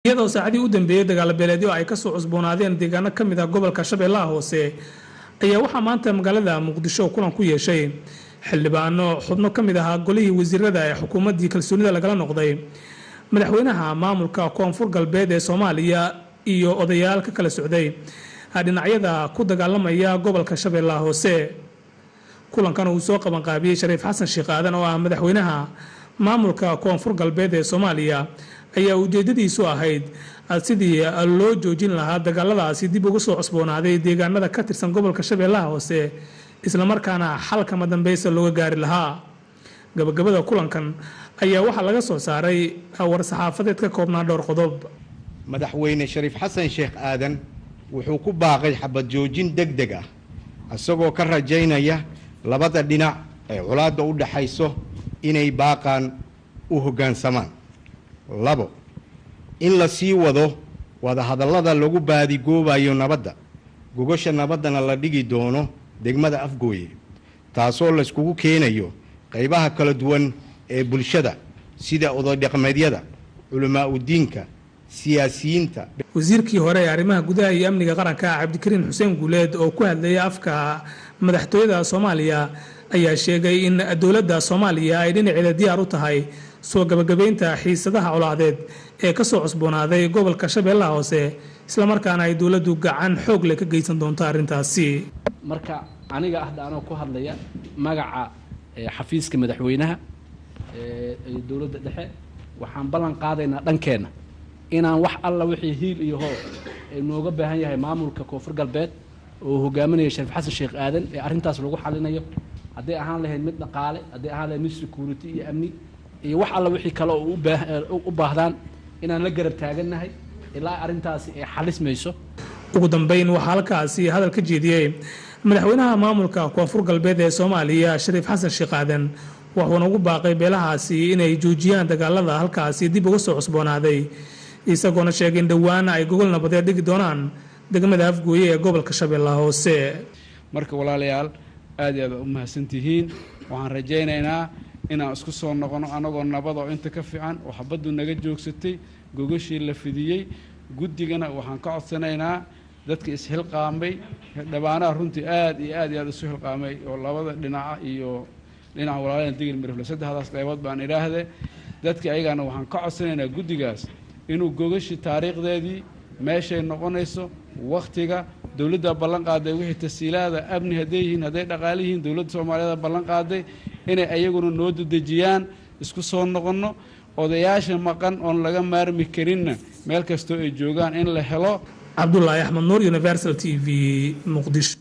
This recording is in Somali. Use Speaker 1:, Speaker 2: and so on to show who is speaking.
Speaker 1: Iyadoo saacadii u dambeeyey dagaal beeleedyo ay kasoo cusboonaadeen deegaano ka mid ah gobolka Shabeellaha Hoose, ayaa waxaa maanta magaalada Muqdisho kulan ku yeeshay xildhibaano xubno ka mid ahaa golihii wasiirada ee xukuumaddii kalsoonida lagala noqday, madaxweynaha maamulka Koonfur Galbeed ee Soomaaliya iyo odayaal ka kala socday dhinacyada ku dagaalamaya gobolka Shabeellaha Hoose. Kulankan uu soo qabanqaabiyey Shariif Xasan Sheekh Aadan oo ah madaxweynaha maamulka Koonfur Galbeed ee Soomaaliya ayaa ujeedadiisu ahayd sidii loo joojin lahaa dagaaladaasi dib uga soo cusboonaaday deegaanada ka tirsan gobolka Shabeellaha Hoose, islamarkaana xalkama dambeysa looga gaari lahaa. Gabagabada kulankan ayaa waxaa laga soo saaray war-saxaafadeed ka koobnaa dhowr qodob.
Speaker 2: Madaxweyne Shariif Xasan Sheekh Aadan wuxuu ku baaqay xabad joojin deg deg ah, isagoo ka rajaynaya labada dhinac ee colaadda u dhaxayso inay baaqaan u hoggaansamaan. 2, in la sii wado wadahadallada lagu baadigoobayo nabadda, gogosha nabaddana la dhigi doono degmada Afgooye, taasoo layskugu keenayo qaybaha kala duwan ee bulshada sida odaydhaqameedyada, culamaa udiinka, siyaasiyiinta.
Speaker 1: Wasiirkii hore ee arrimaha gudaha iyo amniga qaranka Cabdikariin Xuseen Guuleed oo ku hadlayay afka madaxtooyada Soomaaliya ayaa sheegay in dowladda Soomaaliya ay dhinaceeda diyaar u tahay soo gabagabaynta xiisadaha colaadeed ee kasoo cusboonaaday gobolka Shabeellaha Hoose, islamarkaana ay dowladdu gacan xoog leh ka geysan doonto arrintaasi.
Speaker 3: Marka aniga hadda anoo ku hadlaya magaca xafiiska madaxweynaha ee dowladda dhexe, waxaan ballan qaadaynaa dhankeenna inaan wax alla wixii hiil iyo hoo ee nooga baahan yahay maamulka Koonfur Galbeed oo hogaaminaya Shariif Xasan Sheekh Aadan ee arrintaas lagu xalinayo, hadday ahaan lahayd mid dhaqaale, hadday ahaan lahayd mid security iyo amni iyo wax alla wixii kale oo u baahdaan, inaan la garab taagannahay ilaa arrintaasi ay xalismayso.
Speaker 1: Ugu dambeyn waxaa halkaasi hadal ka jeediyey madaxweynaha maamulka Koonfur Galbeed ee Soomaaliya Shariif Xasan Sheekh Aadan, wuxuuna ugu baaqay beelahaasi inay joojiyaan dagaalada halkaasi dib uga soo cusboonaaday, isagoona sheegay in dhowaan ay gogol nabadeed dhigi doonaan degmada Afgooye ee gobolka Shabeellaha Hoose.
Speaker 4: Marka walaalayaal, aad iyo aad u mahadsantihiin. Waxaan rajaynaynaa inaan isku soo noqono anagoo nabad oo inta ka fiican oo xabaddu naga joogsatay, gogashii la fidiyey. Guddigana waxaan ka codsanaynaa dadka isxilqaamay, xildhibaanaha runtii aad iyo aad iyo aad isu xilqaamay oo labada dhinaca iyo dhinaca walaalada Digil Mirifle, saddexdaas qaybood baan idhaahde, dadka ayagana waxaan ka codsanaynaa guddigaas inuu gogashii taariikhdeedii meeshay noqonayso, wakhtiga dowladda ballan qaaday, wixii tasiilaada amni hadday yihiin, hadday dhaqaale yihiin, dowladda Soomaaliyeed ballan qaaday inay ayaguna noo dedejiyaan, isku soo noqonno. Odayaasha maqan oon laga maarmi karinna meel kastoo ay joogaan in la helo.
Speaker 1: Cabdulaahi Axmed Nuur, Universal TV, Muqdisho.